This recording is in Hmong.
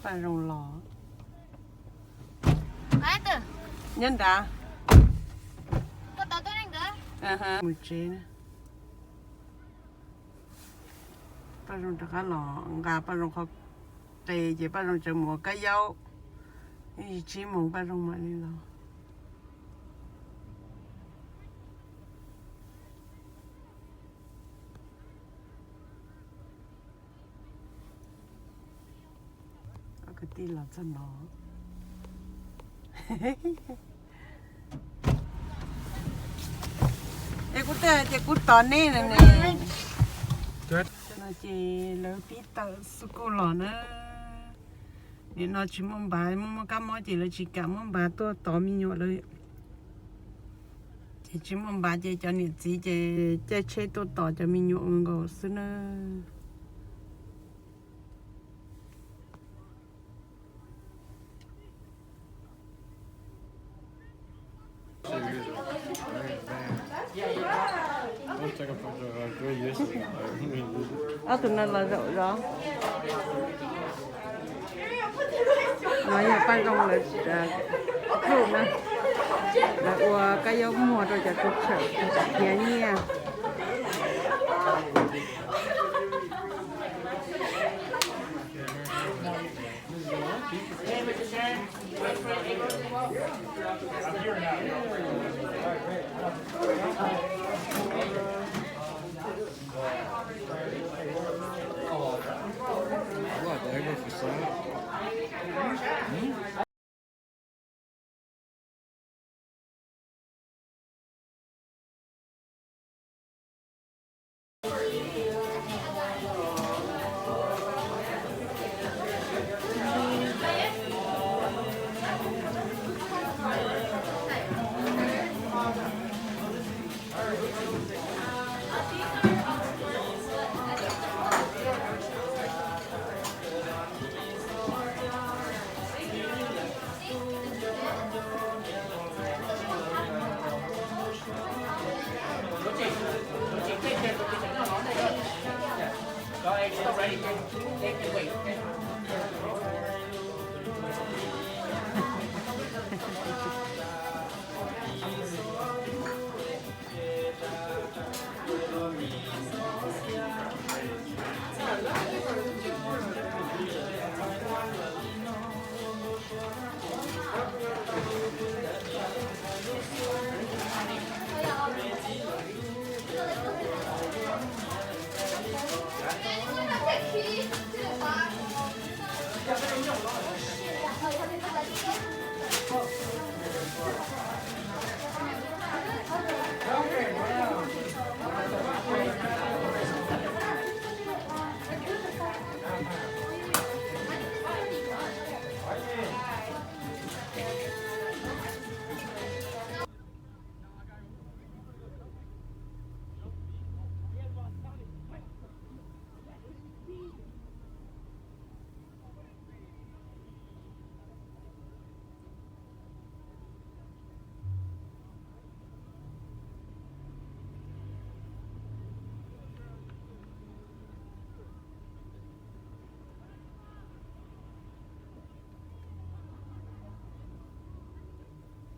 Paj Zoo los nyob nrad. Mus tsev. Paj Zoo rov qab los nqa Paj Zoo qhov qe ces Paj Zoo tseem mus ua kab yaub. Tsib moos Paj Zoo mam li los. Kwv tij los txog no. Es kuv twb hais tias kuv tos neb no ne. No ces lawv pib tawm xu kuj los na. Nim no tsis muaj npav, muaj muaj kab mob ces lawv tsis kam muab npav tuaj tos me nyuam lawm. Ces tsis muaj npav ces cov niam txiv ces caij tsheb tuaj tos cov me nyuam nkaus xwb na. Ob tug no los zaum zov. No yog Paj Zoo lawv hlub na, lawv ua kab yaub muag rau cov tub tshawm khiav nyiaj.